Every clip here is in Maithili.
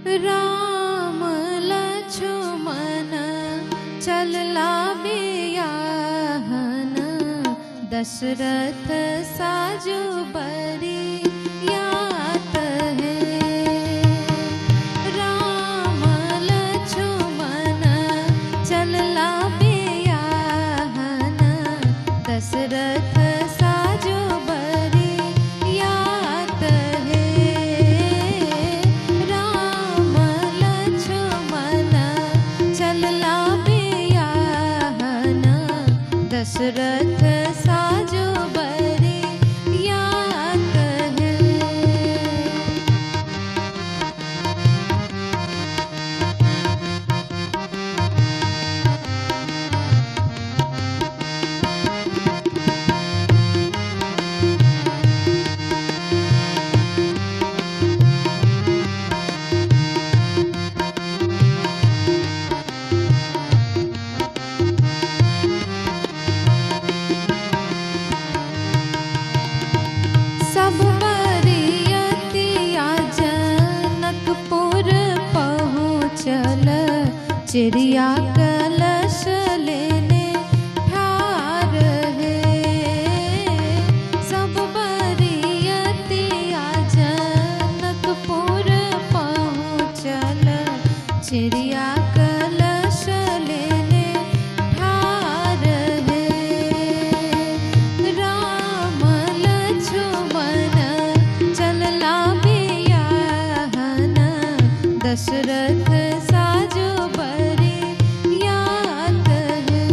राम लक्ष्मण चलला बियाहन, दशरथ साजु बरियात है। राम लक्ष्मण चलला बियाहन, दशरथ साजु बरियात है। राम लक्ष्मण चलला बियाहन, दशरथ साजु बरियात है। सब बरियतिया जनकपुर पहुँचल, चिड़िया कलश लेने ठार है। सब बरियतिया जनकपुर पहुँचल, चिड़िया कलश लेने ठार है। राम लक्ष्मण चलला बियाहन, दशरथ साजु बरियात है।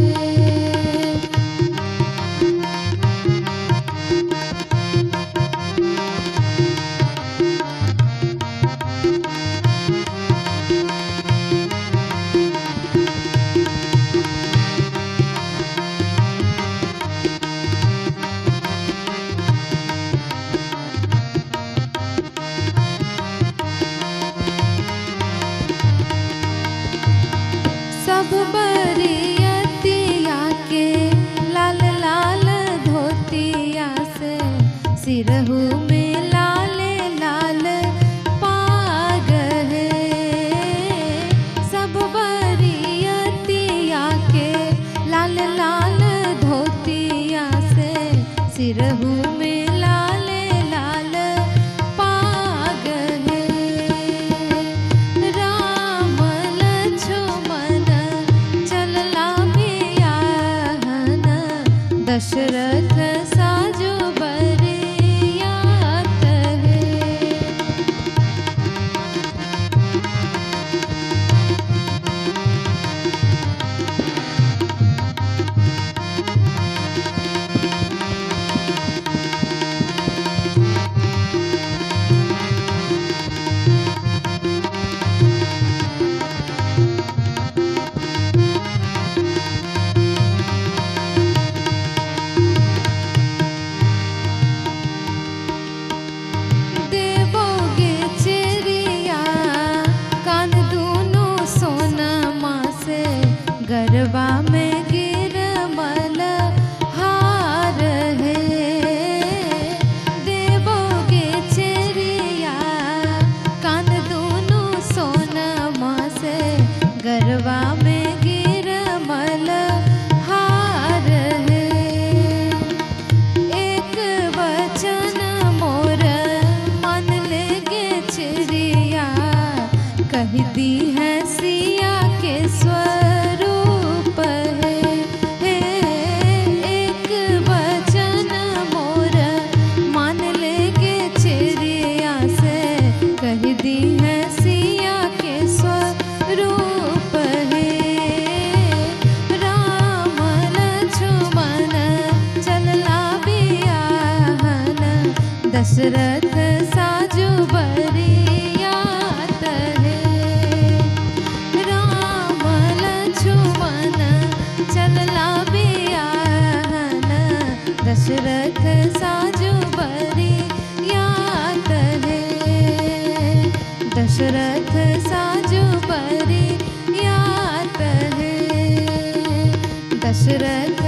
सब बरियतिया के लाल लाल धोतिया से, सिरहू में लाल लाल पाग है। सब बरियतिया के लाल लाल धोतिया से, सिरहू में लाल लाल पाग है। राम लक्ष्मण चलला बियाहन, दशरथ साजु बरियात है। देवोगे चिड़िया कान दोनों सोनमा से, गरबा में गिरमल हार है। देवोगे चिड़िया कान दोनों सोनमा से, गरबा में गिरमल हार है। एक वचन मोर मन लेगे चिड़िया, कह दी है सिया के स्वरूप है। एक वचन मोर मान लेगे चिड़िया से, कह दी है सिया के स्वरूप है। राम लक्ष्मण चलला बियाहन, दशरथ साजु बरियात है। राम लक्ष्मण चलला बियाहन, दशरथ साजु बरियात है। दशरथ साजु बरियात है। दशरथ